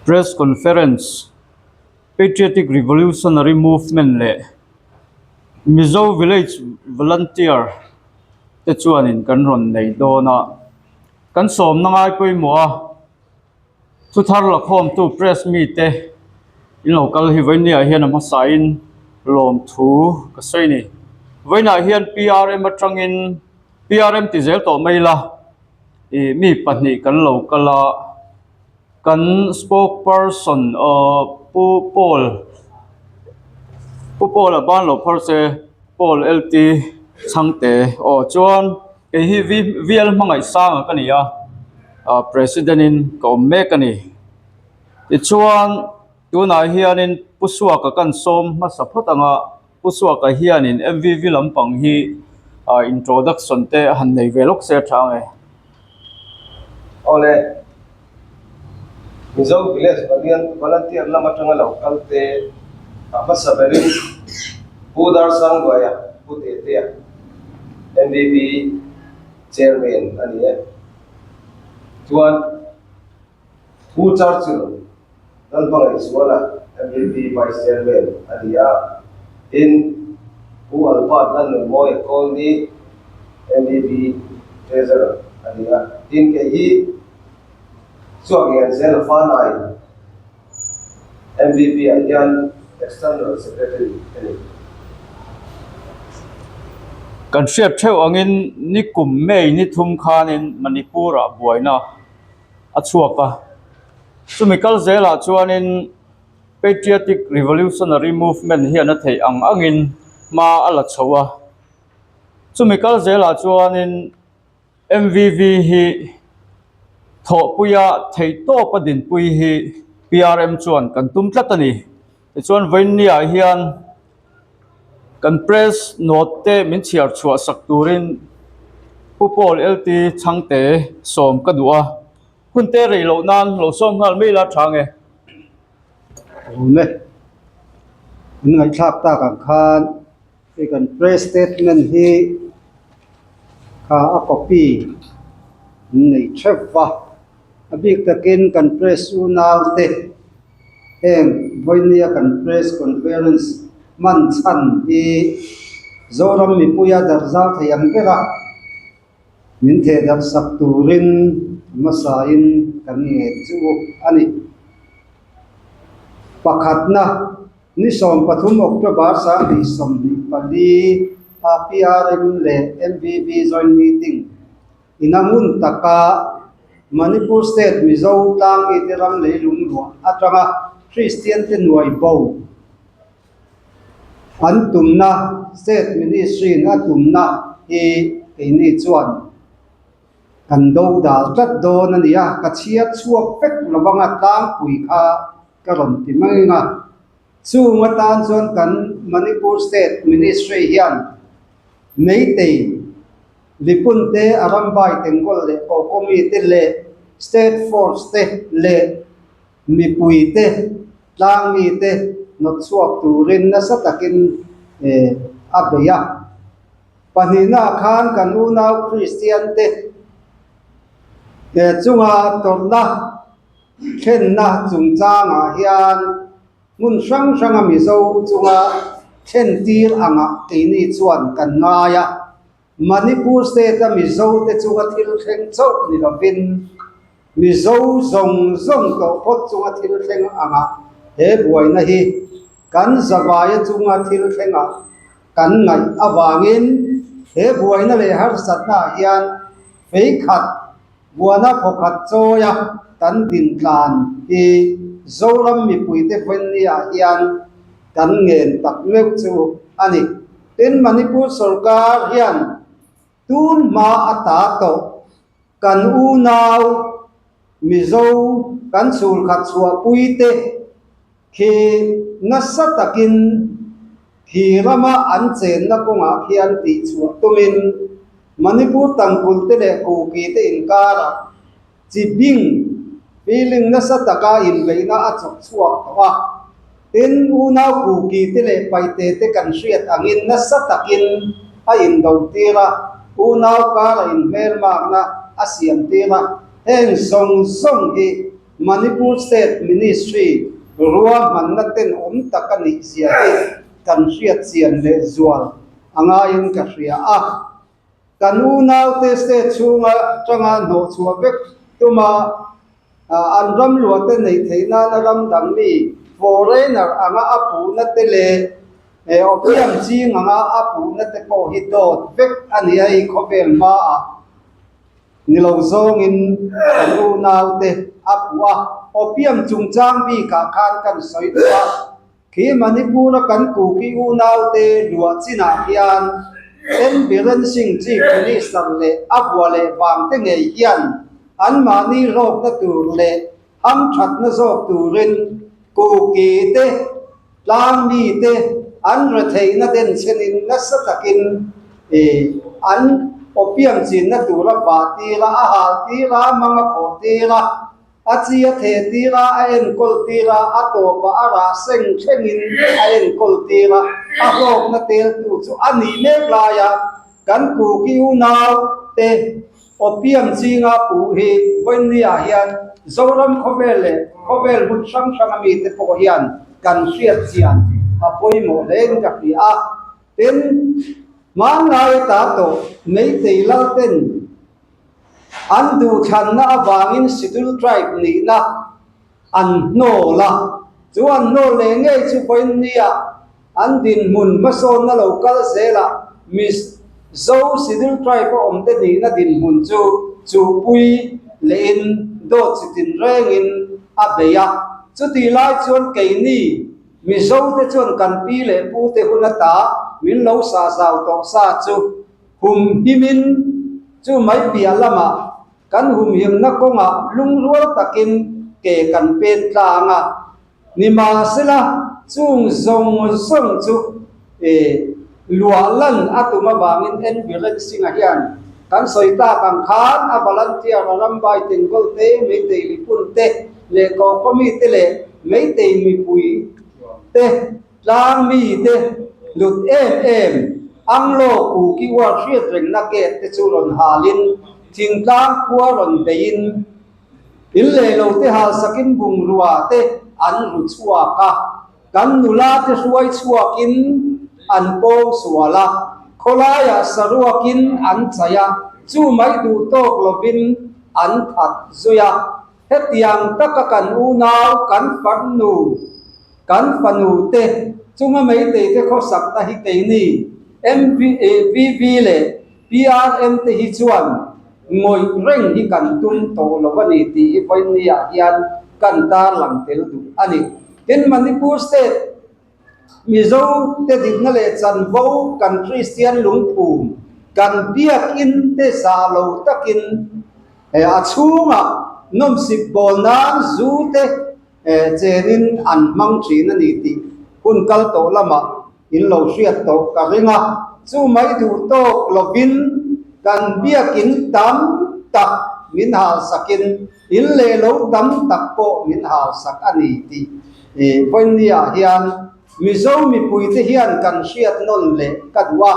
Press Conference, Patriotic Revolutionary Movement leh Mizo Village Volunteer te chuanin kan rawn nei dawn a, kan sawmna ngai pawimawh a, Thuthar lakhawmtu press mite in lo kal hi vawinia hian a hmasain lawmthu ka sawi a ni. Vawiinah hian PRM atangin PRM ti zel tawh mai ila ih mi pahnih kan lo kal a, kan spoke person aw Pu Paul Pu Paul a ban lo phar se Paul LT Chhangte aw chuan. Kei hi VL Hmangaihsanga ka ni a, ah President in ka awm mek a ni. Tichuan tunah hianin Pu Suaka kan sawm hmasa phawt ang a, Pu Suaka hianin MVV lampang hi ah introduction te a han nei ve lawk se a tha ang e. Awle, Mizo Village Volunteer lam atanga lo kal te a hmasa berin Pu Darsangluaia, Pu Tetea, MVV Chairman a ni e. Chuan Pu Churchill Lalhmangaihzuala, MVV Vice Chairman a ni a. Tin, Pu Albert Lalnunmawia Kawlni, MVV Treasurer a ni a. Tin, kei hi Chuaklianzela Fanai, MVV ah hian External Secretary a ni. Kan hriat theuh angin nikum May ni thum khanin Manipur-ah buaina a chhuak a. Chumi kal zelah chuanin Patriotic Revolutionary Movement hian a theih ang angin hma a la chho a. Chumi kal zelah chuanin MVV hi thawhpuia theihtawp a dinpui hi PRM chuan kan tum tlat a ni. Tichuan vawiinniah hian kan press note te min chhiar chhuah sak turin Pu Paul LT Chhangte sawm ka duh a, hun te rei loh nan lo sawm nghal mai la tha nge. Awm e, an ngaihthlak tak ang khan Hei kan press statement hi kha a copy an nei theuh va, a bik takin kan press unau te heng vawinia kan press conference hman chhan hi Zoram mipuia darh zau thei ang ber a, min theh darh sak turin hmasain kan ngen chu a ni. Pakhatna. Ni 13 October 2024 a PRM leh MVV joint meeting ina ngun taka Manipur State Mizo tlangmite ram leilung luah atanga Kristian te nuai bo an tumna State Ministry in a tumna hi keini chuan kan do dal tlat dawn a ni a, ka chhiat chhuak vek lovanga tlangpui kha Ka rawn ti mai ang a, chung atan chuan kan Manipur State Ministry hian Meitei, Lipun te, Arambai Tengol leh Kokomi te leh State Force te leh mipui te, tlangmi te nawt chhuak turin nasa takin a bei a. Pahnihna khan kan unau Kristian te chunga tawrhna Thlenna chungchangah hian hmun hrang hranga Mizo chunga thlentir angah keini chuan kan ngai a. Manipur state-a Mizote chunga thil thleng chauh ni lovin Mizo zawng zawng tawh phawt chunga thil thleng angah he buaina hi kan zavaia chunga thil thlengah kan ngaih avangin he buaina leh harsatnaah hian fei khat Buana khawkhat chawia kan din tlan hi Zoram mipuite vawinia hian kan ngen tak meuh chu a ni. Tin, Manipur sorkar hian tun hma a ta tawh kan unau Mizo kan chhulkhat chhuahpuite khi nasa takin khi rama an chenna kawngah khian tihchhuah tumin Manipur tangkul te leh Kuki te inkarah chi bing feeling nasa taka inbeihna a chawk chhuak tawh a. Tin, unau Kuki te leh Paite te kan hriat angin nasa takin a indo tir a, unau kara inhmelmakna a siam tir a, heng zawng zawng hi. Manipur State Ministry ruahmanna tenawm tak a nih zia hi kan hriat chian leh zual a ngaiin ka hria a. Kan unaute state chhunga tanga hnawhchhuah vek tuma an ram luahte neih theih nana ram dang mi foreigner anga a puhna te leh opium ching anga a puhna te pawh hi dawt vek a ni a, hei khawvel hmaah ni lo zawngin kan unaute a puh a, opium chungchang bikah khan kan sawi duh a. Khi Manipur-a kan Kuki unaute luah chinah hian N Biren Singh Chief Minister leh a vua leh vangte ngei hian anmahni hlawkna tur leh hamthatna zawk turin Kuki te, tlangmi te an retheihna denchhenin nasa takin an opium chinna tura vah tir a, a hal tir a, mang a khawh tir a. A chi a theh tir a, a enkawl tir a, a tawpah a rah seng thlengin a enkawl tir a, a hlawkna teltu chu a nih mek laia kan Kuki unau te opium chinga puh hi vawinia hian Zoram khawvel leh khawvel hmun hrang hranga mite pawh hian kan hriat chian a pawimawh hlein ka hria a. Tin, hmanlai ata tawh Meitei Lalten An duhthlanna avangin Schedule Tribe nihna an hnawl a, chu an hnawl leh ngei chu vawiinnia an dinhmun hmasawnna lo kal zelah Mizo Schedule Tribe a awmte nihna dinhmun chu chuhpui lehin dawt chi tinrengin a bei a. Chutih lai chuan keini Mizote chuan kan pi leh pute hun ata min lo sah zau tawh sa chu Hum himin chu mai piah lamah kan humhimna kawngah lungrual takin ke kan pen tlang a, nimahsela chung zawng zawng chu luah lan a tum avangin N Biren Singh-a hian kan sawi tak ang khan a volunteer a rambai Tengkawl te, Meitei mipun te leh Kawkawmi te leh Meitei mipui te Tlang mite hlut em em Anglo Kuki uar hriat rengna gate te chu rawn halin thingtlang khua rawn beiin in leh lo te halsakin bungrua te an ru chhuak a, kan nula te hruai chhuakin an pawng sual a, khawlaiah saruakin an chai a, chu mai duh tawk lovin an that zui a. Hetiang taka kan unau, kan farnu, kan fanu te chunga meitei te khawsakna hi keini MVV leh PRM te hi chuan ngawih reng hi kan tum tawh lo a ni tih hi vawinia hian kan tarlang tel duh a ni. Tin, Manipur State Mizo te dikna leh chanvo kan Kristian lungphum, kan biakinn te zah lo takin a chhungah nawmsip bawl nan zu te chenin an hmang thin a ni tih hun kal tawh lamah in lo hriat tawh ka ring a. Chu mai duh tawk lovin kan biakinn tam tak min halsakin in leh lo tam tak pawh min halsak a ni tih vawinia hian Mizo mipuite hian kan hriat nawn leh ka duh a.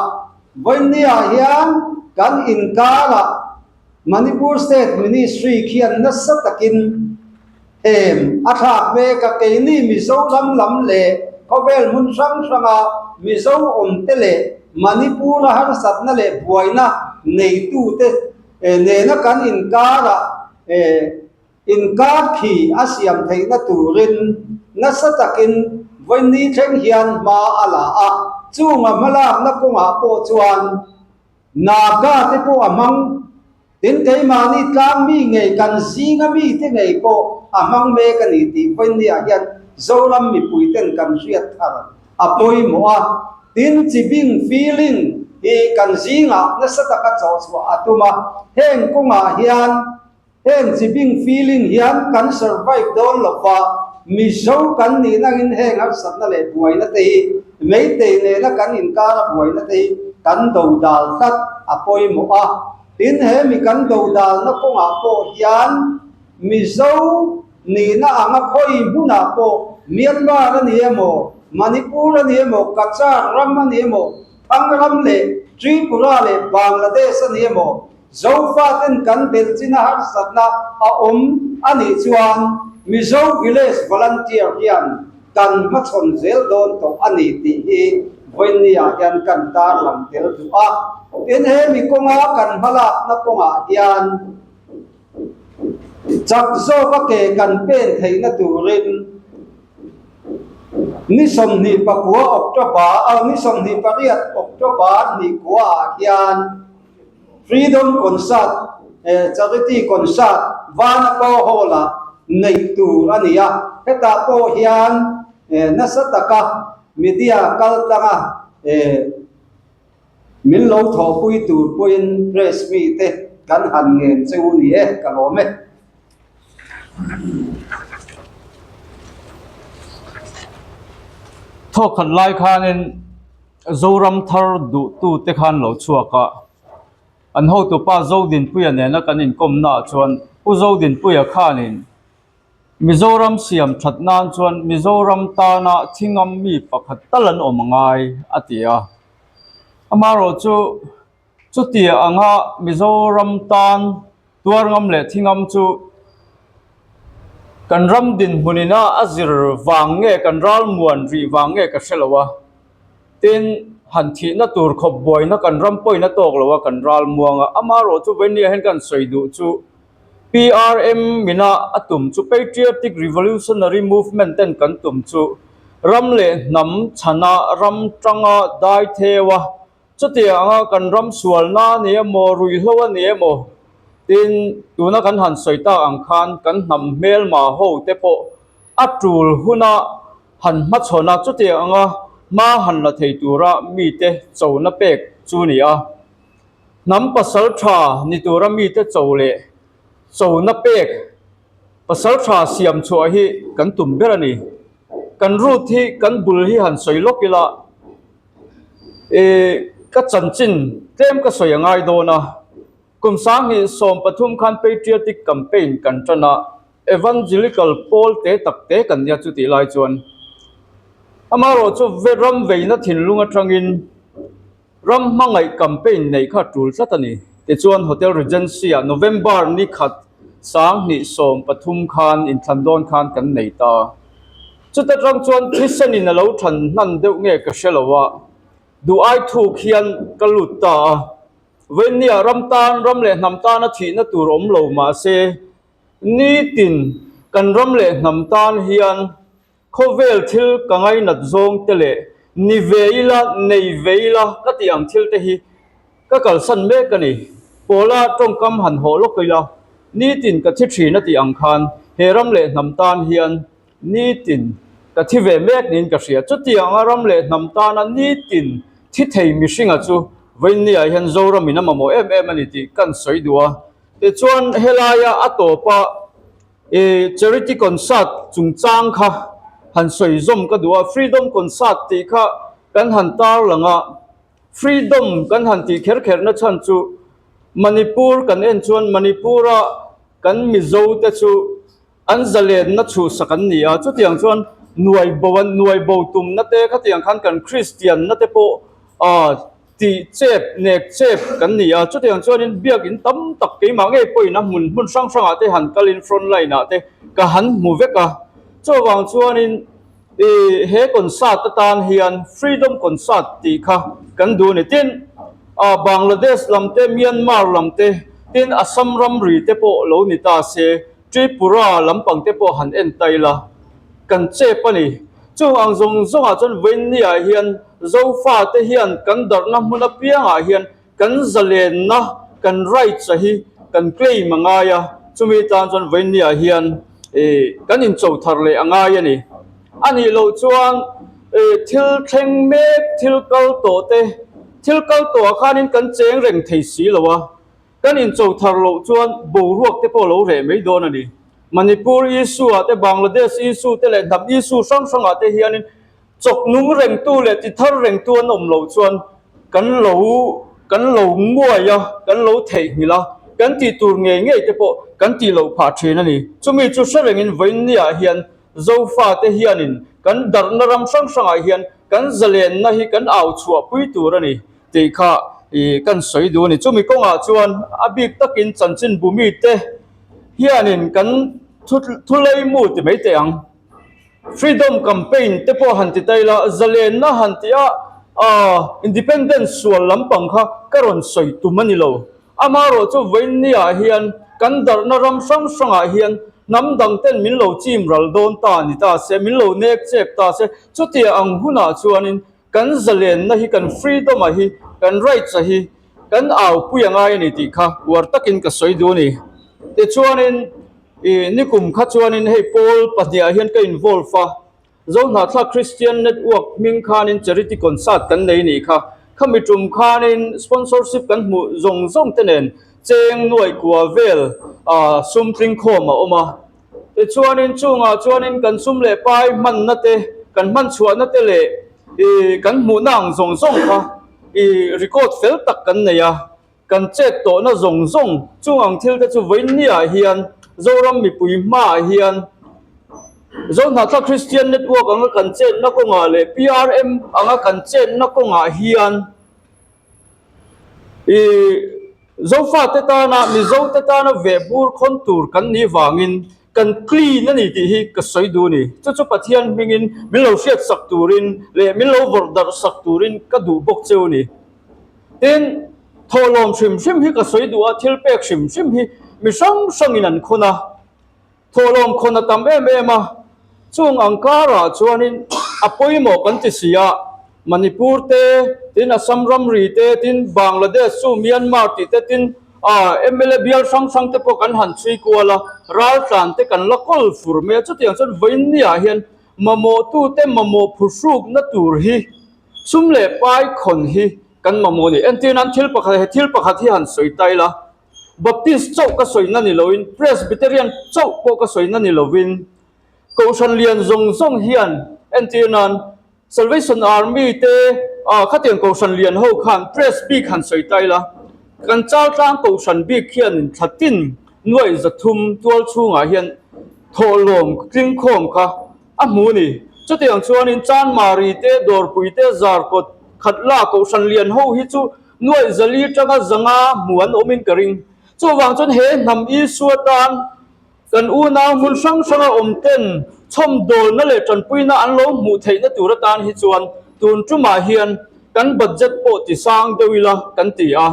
Vawinia hian kan inkarah Manipur State Ministry khian nasa takin hem a thlak mek a, keini Mizoram lam leh khawvel hmun hrang hranga Mizo awmte leh Manipur-a harsatna leh buaina neitute nena kan inkarah inkar khi a siam theihna turin nasa takin vawiin thleng hian hma a la a, chunga hmalakna kawngah pawh chuan Naga te pawh a hmang, tin keimahni tlang mi ngei kan zinga mi te ngei pawh a hmang mek a ni tih vawinia hian Zoram mipui ten kan hriat thar a pawimawh a, tin chibing feeling hi kan zingah nasa taka chawhchhuah a tum a, heng kawngah hian Heng chi bing feeling hian kan survive dawn lo va, Mizo kan nih nangin heng harsatna leh buaina te hi Meitei nena kan inkara buaina te hi kan do dal tlat a pawimawh a. Tin, he mi kan do dalna kawngah pawh hian Mizo nihna anga khawi hmunah pawh Myanmar a ni emaw, Manipur a ni emaw, Cachar ram a ni emaw, Thang ram leh Tripura leh Bangladesh a ni emaw, Zofaten kan belh china harsatna a awm a nih chuan. Mizo Village Volunteer hian kan hmachhawn zel dawn tawh a ni tih hi vawiinniah hian kan tarlang tel duh a. Tin, he mi kawnga kan hmalakna kawngah hian chak zawka ke kan pen theihna turin ni 29 October, ni 28 October nikuaah hian Freedom Concert, Charity Concert Vanapaw Hall-ah neih tur a ni a, hetah pawh hian nasa taka media kal tlanga min lo thawhpui tur pawhin press mite kan han ngen che u ni e, ka lawm e. Thawkhat lai khanin Zoram thar duhtute khan lo chhuak a, an hotupa Zodinpuia nena kan inkawmnaah chuan Pu Zodinpuia khanin Mizoram siam that nan chuan Mizoram tana thingam mi pakhat tal an awm angai a ti a. Amaherawh chu chutia anga Mizoram tan tuar ngam leh thingam chu kan ram dinhmunina a zir vang nge kan ralmuan rih vang nge ka hre lo a. Tin, han thihna tur khawp buaina kan ram pawhin a tawk lo a, kan ral muang a. Amaherawh chu Venia hian kan sawi duh chu PRM mina a tum chu Patriotic Revolutionary Movement ten kan tum chu ram leh hnam chhana ram tanga dai theu a, chutiang anga kan ram sualna a ni emaw, ruihhlo a ni emaw, tin tuna kan han sawi tak ang khan kan hnam hmelma ho te pawh a tul huna Han hmachhawn a, chutiang anga hma han la thei tura mite chona pek chu ni a. Hnam pasal tha ni tura mite cho leh chona pek pasal tha siam chhuah hi kan tum ber a ni. Kan route hi kan bul hi han sawi lawk ila, ih ka chanchin tlem ka sawi a ngai dawn a. Kum 2013 khan Patriotic Campaign kan tan a. Evangelical pawl te tak te kan nia chu tih lai chuan amaherawh chu ram veina thinlung atangin ram hmangaih campaign neih kha tul tlat a ni. Tichuan Hotel Regency ah November ni khat 2013 khan inthlan dawn khan kan nei ta. Chuta tang chuan thisenin a lo than hnan deuh nge ka hre lo a, duh ai thuk hian ka lut ta a. Vawiinnia ram tan ram leh hnam tana thihna tur awm lo mahse Nitin kan ram leh hnam tan hian khawvel thil ka ngainat zawng te leh ni ve ila, nei ve ila ka tih ang thil te hi ka kalsan mek a ni. Pawla tawngkam han hawh lawk ila, nitin ka thi thin a tih ang khan he ram leh hnam tan hian Nitin ka thi ve mek niin ka hria. Chutianga ram leh hnam tana nitin thi thei mihringa chu vawiinniah hian Zoramin a mamawh em em a ni tih kan sawi duh a. Tichuan helaia a tawpa ih charity concert chungchang kha han sawi zawm ka duh a. Freedom concert tih kha kan han tarlang a, freedom kan han tih kher kherna chhan chu Manipur kan en chuan Manipur-a kan Mizo te chu An zalenna chhuhsak an ni a, chutiang chuan nuai bo an nuai bo tumna te khatiang khan kan Kristianna te pawh ah tih chep nek chep kan ni a, chutiang chuanin biakin tam tak keimah ngei pawhin a hmun hmun hrang hrangah te han kalin front line ah te ka han hmu vek a, chuvang chuanin ih he concert atan hian freedom concert tih kha kan duh a ni. Tin, ah Bangladesh lam te Myanmar lam te tin Assam ramri te pawh lo ni ta se Tripura lampang te pawh han en ta ila, kan chep a ni. Chung ang zawng zawngah chuan Vawiinniah hian Zofa te hian kan darhna hmun apiangah hian kan zalenna, kan rights a hi kan claim a ngai a, chumi tan chuan Vawiinniah hian ih kan incho thar leh a ngai a ni. A nih loh chuan ih thil thleng mek, thil kal tawh te, thil kal tawhah khanin kan cheng reng thei si lo a. Kan incho thar loh chuan boruak te pawh lo reh mai dawn a ni. Manipur issue ah te, Bangladesh issue te leh hnam issue hrang hrang ah te hianin chawk nung rengtu leh ti thar rengtu an awm loh chuan kan lo kan lo nguai a, kan lo theihnghilh a, kan tih tur ngei ngei te pawh kan tih loh phah thin a ni. Chumi chu hre rengin vawiinniah hian Zofa te hianin kan darhna ram hrang hrangah hian kan zalenna hi kan au chhuahpui tur a ni. Tih kha ih kan sawi duh a ni. Chumi kawngah chuan a bik takin chanchin bumite hianin kan Thulaimu ti mai teh ang. Freedom campaign te pawh han ti ta ila, zalenna han ti a, aah independence sual lampang kha ka rawn sawi tum a ni lo. Amaherawh chu vawiinniah hian kan darhna ram hrang hrangah hian hnam dang ten min lo chim ral dawn ta ni ta se, min lo nek chep ta se, chutia ang hunah chuanin kan zalenna hi, kan freedom-a hi, kan rights-a hi kan aupui a ngai a ni tih kha uar takin ka sawi duh a ni. Tichuanin ih nikum kha chuanin hei pawl pahniah hian ka involve a, Zohnahthlak Christian Network hming khanin charity concert kan nei nih kha. Khami tum khanin sponsorship kan hmuh zawng zawng te nen cheng nuaih kua vel ah sum tling khawm a awm a. Tichuanin chungah chuanin kan sum leh pai hmanna te, kan hman chhuahna te leh ih kan hmuhna ang zawng zawng kha ih record fel tak kan nei a. Kan chet tawhna zawng zawng chung ang thil te chu vawiinniah hian Zoram mipui hmaah hian Zohnahthlak Christian Network anga kan chetna kawngah leh PRM anga kan chetna kawngah hian ih Zofate tana Mizote tana vehbur khawn tur kan nih vangin kan clean a ni tih hi ka sawi duh a ni. Chu chu Pathian hmingin min lo hriatsak turin leh min lo vawrh darh sak turin ka duh bawk cheu a ni. Tin, thawhlawm hrim hrim hi ka sawi duh a, thil pek hrim hrim hi mi hrang hrangin an khawn a, thawhlawm khawn a tam em em a, chung ang karah chuanin a pawimawh kan ti si a, Manipur te, tin Assam ramri te, tin Bangladesh chu Myanmar tih te, tin mla bial hrang hrang te pawh kan han chhui kual a, raltlan te kan la kawl fur mai a, chutiang chuan vawiinniah hian mamawhtute mamawh phuhrukna tur hi Sum leh pai khawn hi kan mamawh a ni. Entir nan thil pakhat he thil pakhat hi han sawi ta ila, Baptist chauh ka sawina ni loin, Presbyterian chauh pawh ka sawina ni lovin, Kohhran lian zawng zawng hian entir nan Salvation Army te ah khatiang Kohhran lian ho khan Pres bik han sawi ta ila, kan Chaltlang Kohhran bik hianin thlatin nuaih 300 tual chhungah hian thawhlawm tlingkhawm kha A hmu a ni. Chutiang chuanin Chanmari te, Dawrpui te, Zarkawt, Khatla, Kohhran lian ho hi chu nuaih 400 tanga 500 hmu an awmin ka ring. Chuvang chuan he hnam Isua tan kan unau hmun hrang hranga awm ten chhawmdawlna leh tanpuina an lo hmuh theihna tur atan hi chuan tun tumah hian kan budget pawh ti sang deuh ila kan ti a.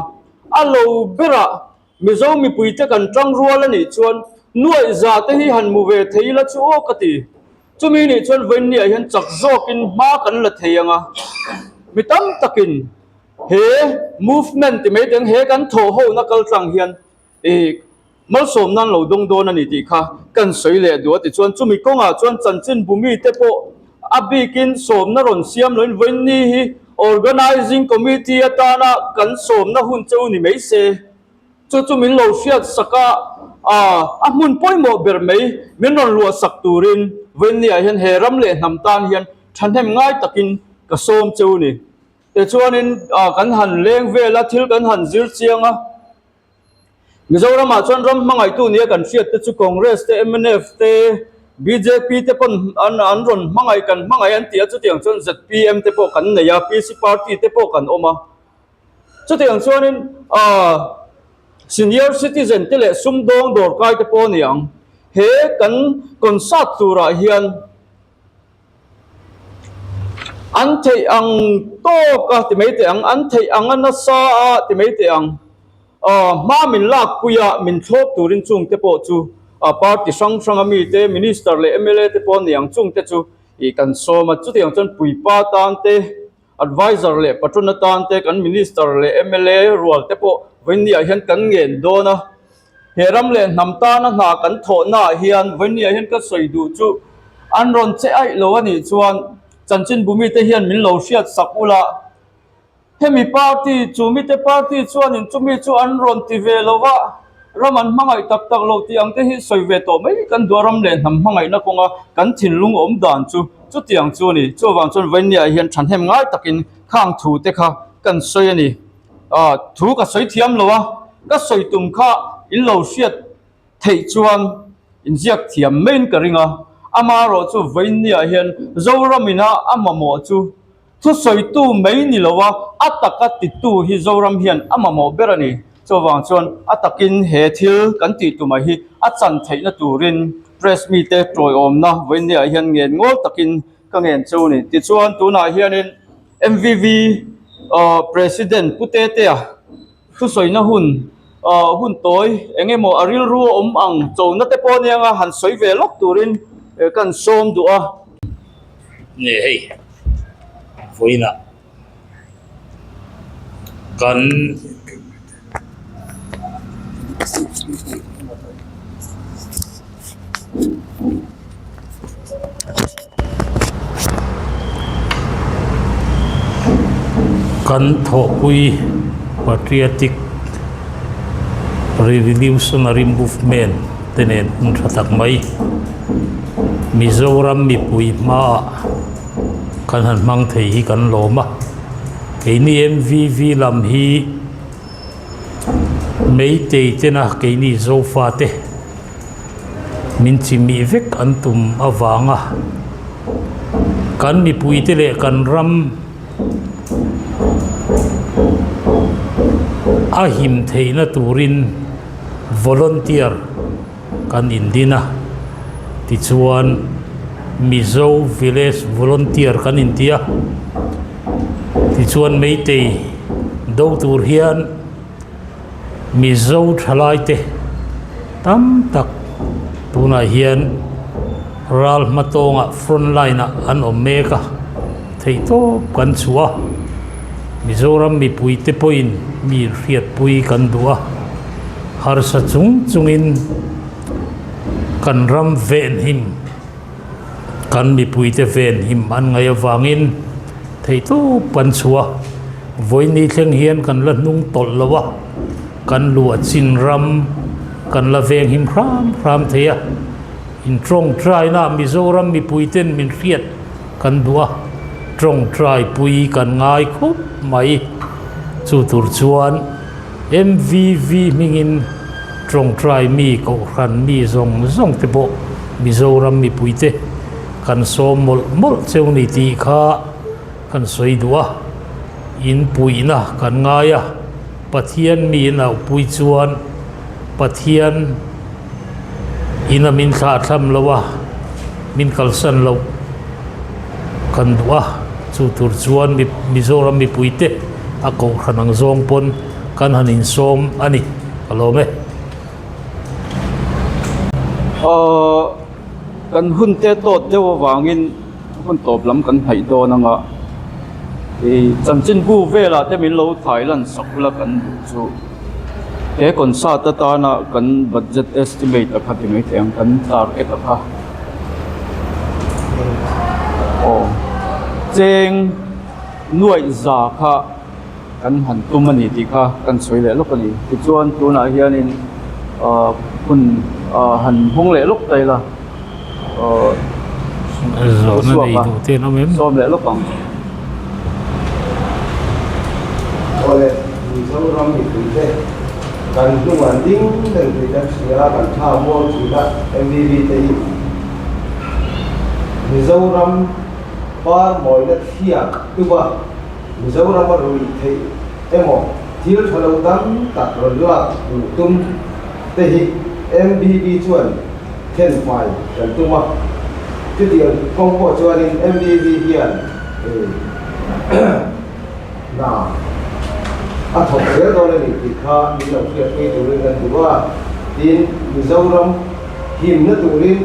A lo berah Mizo mipuite kan tang rual a nih chuan nuaih za te hi han mu ve thei ila chu aw ka ti. Chumi nih chuan vawiinniah hian chak zawkin hma kan la thei ang a. Mi tam takin he movement ti mai teng he kan thawh hona kal tlang hian ih malsawm nan lo dawng dawn a ni tih kha kan sawi leh duh a ti chuan chumi kawngah chuan chanchin bumi te pawh a bikin sawmna rawn siam loin vawiinni hi Organising Committee atana kan sawmna hun cheu ni mai se, chu chu min lo hriat sak a, a hmun pawimawh ber mai min rawn luah sak turin vawiinniah hian he ram leh hnam tan hian thahnem ngai takin ka sawm cheu ni. Tichuanin kan han leng vel a, thil kan han zir chiang a. Mizoramah chuan ram hmangaihtu nia kan hriat te chu Congress te, mnf te, bjp te pawn an an rawn hmangaih kan hmangaih an ti a, chutiang chuan zpm te pawh kan nei a, PC party te pawh kan awm a. Chutiang chuanin aah senior citizen te leh sumdawng dawrkai te pawh a ni ang. He kan concert turah hian An theih ang tawk a ti mai teh ang, an theih ang a nasa a ti mai teh ang. Hma min lakpui a, min thlawp turin chungte pawh chu party hrang hranga mite, minister leh mla te pawh a ni ang chungte chu ih kan sawm a. Chutiang chuan puipa tan te, advisor leh patron atan te, kan minister leh mla rual te pawh vawiinniah hian kan ngen dawn a. He ram leh hnam tana hna kan thawhnaah hian vawinia hian ka sawi duh chu an rawn che aih lo a nih chuan chanchinbu mite hian min lo hriat sak ula, hemi party chu mite party chuanin chumi chu an rawn ti ve lo va, ram an hmangaih tak tak lo tih ang te hi sawi ve tawh mai kan duh a, ram leh hnam hmangaihna kawnga kan thinlung awm dan chu chutiang chu a ni. Chuvang chuan vawinia hian thahnem ngai takin khang thu te kha kan sawi a ni. Ah, thu ka sawi thiam lo a, ka sawi tum kha in lo hriat theih chuan in ziak thiam maiin ka ring a, amaherawh chu vawiinniah hian Zoram ina a mamawh chu thusawitu mai ni lo a, a taka titu hi Zoram hian a mamawh ber a ni. Chuvang chuan a takin he thil kan tih tumah hi a chan theihna turin press mite tawiawmna vawinia hian ngen ngawl takin ka ngen cheu a ni. Tichuan tunah hianin MVV President Pu Tetea thusawina hun hun tawi eng emaw a rilru a awm ang chona te pawh nia anga han sawi ve lawk turin kan sawm duh a. Nge hei vawiinah kan kan thawhpui patriotic revolutionary movement te nen hun tha tak mai Mizoram mipui hmaah kan han hmang thei hi kan lawm a keini M_V_V lam hi meitei tena keini zofa te min chimih vek an tum avanga kan mipui te leh kan ram a him theihna turin volunteer kan indin a tichuan Mizo Village Volunteer kan inti a tichuan Meitei do tur hian Mizo thalai te tam tak tunah hian ral hma tawngah front line ah an awm mek a theihtawp kan chhuah a Mizoram mipui te pawhin mi hriatpui kan duh a. Harsa chung chungin kan ram venhim, kan mipuite venhim an ngaih avangin theihtawp kan chhuah a. Vawiini thleng hian kan la hnung tawlh lo a, kan luah chin ram kan la venghim hram hram thei a. Intawngtaina Mizoram mipuiten min hriat kan duh a, tawngtaipui kan ngai khawp mai. Chu tur chuan. MVV hmingin tawngtai mi kohhran mi zawng zawng te pawh Mizoram mipuite kan sawm mawlh mawlh cheu ni tih kha kan sawi duh a, in puihna kan ngai a, Pathian mi in auhpui chuan Pathian ina min thlahthlam lo a, min kalsan loh kan duh a, chu tur chuan Mizoram mipuite a kohhran ang zawng pawn kan han insawm a ni, ka lawm e. Aww kan hun te tawt deuh avangin hun tawp lam kan hnaih dawn anga ih chanchinbu velah te min lo thai lan sak ula kan duh chu. He concert atana kan budget estimate a kha ti mai thei ang kan target a kha aw cheng nuaih za kha kan han tum a ni tih kha kan sawi leh lawk a ni tichuan tunah hianin ah hun ah han hmang leh lawk ta ila aw sawm leh lawk ang. Awle, Mizoram mipuite kan hnungah ding reng tih kan hria a, kan tha muang thin a, MVV te hi Mizoram par mawina thliak tuma Mizorama ruih theih emaw thil tha lo tam tak rawn lak duh tum te hi MVV chuan thlen fai kan tum a, chutiang kawng pawh chuanin MVV hian hna a thawk zel dawn a ni tih kha min lo hriatpui turin kan duh a, tin Mizoram himna turin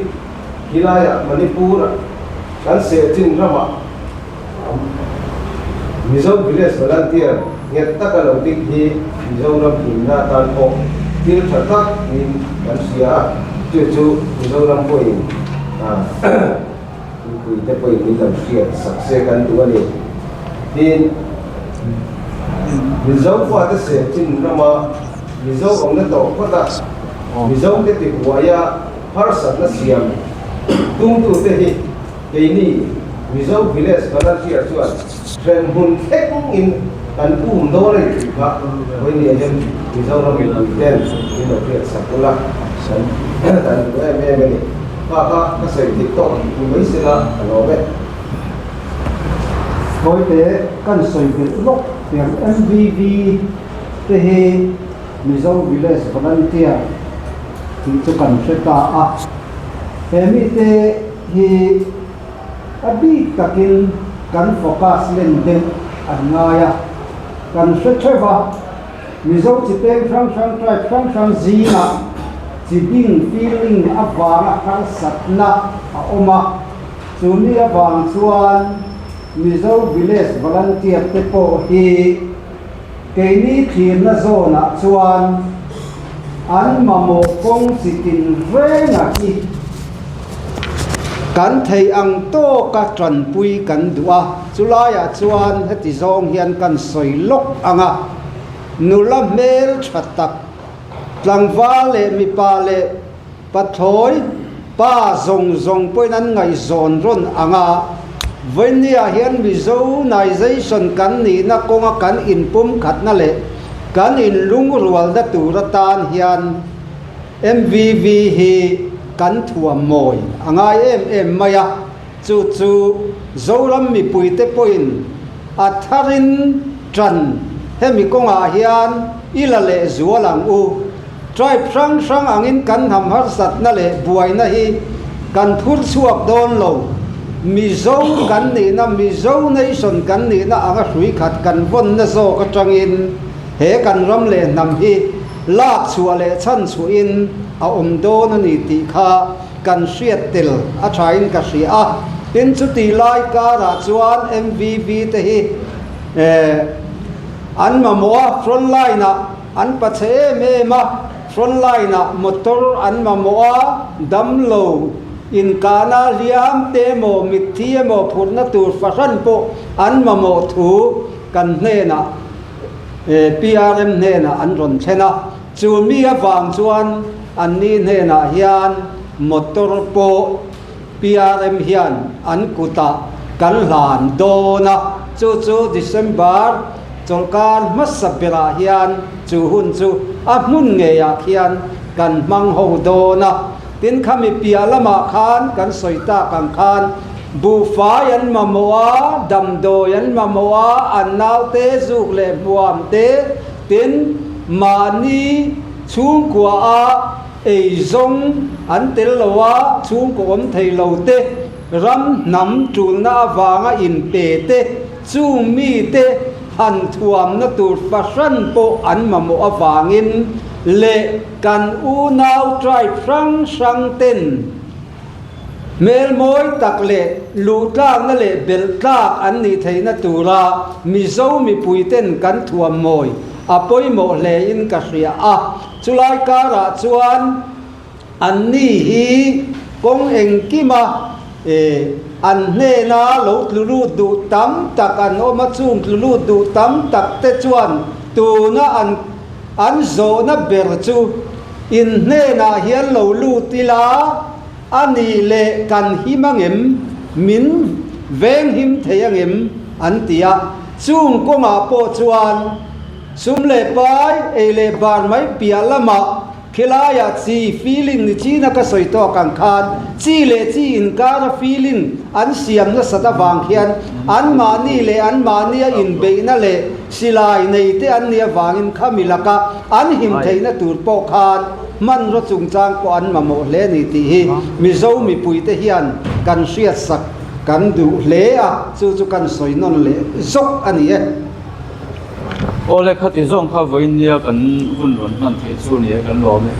khilaiah Manipur-ah kan Sechin ramah Mizo Village Volunteer nghet taka lo dik hi Mizoram himna atan pawh thil tha tak niin kan hria a, chu chu Mizoram pawhin mipuite pawhin min lo hriat sak se kan duh a ni. Tin, Mizo fate Sechin rama Mizo awmna tawh phawt a, Mizote tibuaia harsatna siam tumtute hi, Keini Mizo Village Volunteer chuan hren hmun thleng in kan um dawn a ni tih kha vawinia hian Mizoram mipui ten min lo hriat sak ula kan kan duh em em a ni. Kha kha ka sawi theih tawk ni mai sela ka lawm e. Hawite kan sawi belh lawk tiang MVV te hi. Mizo Village Volunteer tih chu kan hre ta a. He mite hi a bik takin kan focus len deuh an ngai a, kan hre theuh a. Mizo chi peng hrang hrang tribe hrang hrang zingah chi bing feeling avanga harsatna a awm a, chu mi avang chuan Mizo Village Volunteer te pawh hi keini thlirna zawnah chuan an mamawh kawng chi tin renga hi kan theih ang tawka tanpui kan duh a, chulaiah chuan heti zawng hian kan sawi lawk ang a, nula hmel tha tak, tlangval leh mipa leh pathlawi pa zawng zawng pawhin an ngaihzawn rawn ang a, vawinia hian Mizonization kan nihna kawnga kan inpumkhatna leh kan inlungrualna tur atan hian MVV hi kan thuam mawi a ngai em em mai a, chu chu Zoram mipuite pawhin a tharin ṭan hemi kawngah hian i la leh zual ang u. Tribe hrang hrang angin kan hnam harsatna leh buaina hi kan phur chhuak dawn lo. Mizo kan nihna, Mizo nation kan nihna anga hrui khat kan vawnna zawk aṭangin he kan ram leh hnam hi Lak chhuah leh chhan chhuahin a awm dawn a ni tih kha kan hriat tel a thain ka hria a. Tin, chuti lai karah chuan MVV te hi an mamawh a, front line-ah an pachhe em em a, front line-ah motor an mamawh a, damlo inkahna hliam te emaw mitthi emaw phurhna tur fahran pawh an mamawh thu kan hnenah PRM hnenah an rawn thlen a, chu mi avang chuan anni hnenah hian motor pawh PRM hian an kutah kan hlan dawn a, chu chu December chawlhkar hmasa berah hian chu hun chu a hmun ngeiah khian kan hmang ho dawn a, tin khami piah lamah khan kan sawi tak ang khan Buhfai an mamawh a, damdawi an mamawh a, an naute zuk leh hmuam te, tin mahni chhungkua a eizawng an tel lo a, chhungkaw awm thei lo te, ram hnam tulna avanga inpe te, chung mite han thuamna tur fahran pawh an mamawh avangin leh kan unau tribe hrang hrang ten Hmel mawi tak leh luhtlakna leh belhtlak an nih theihna tura Mizo mipuiten kan thuam mawi a pawimawh hlein ka hria a. Chulai karah chuan anni hi kawng engkima an hnena lo tlu lut duh tam tak an awm a, chung tlu lut duh tam tak te chuan tuna an an zawhna ber chu In hnenah hian lo lut ila, a nih leh kan him angem, min veng him thei angem? an ti a. Chung kawngah pawh chuan sum leh pai, ei leh bar mai piah lamah khilaiah chi feeling ni china ka sawi tawk ang khan chi leh chi inkara feeling an siam nasat avang khian anmahni leh anmahnia inbeihna leh Silai nei te an nih avangin khami laka an him theihna tur pawh khan hmanraw chungchang pawh an mamawh hle a ni tih hi Mizo mipuite hian kan hriatsak kan duh hle a, chu chu kan sawi nawn leh zawk a ni e. Aw le, khati zawng kha vawiin nia kan hun rawn hman theih chu ni e, kan lawm e.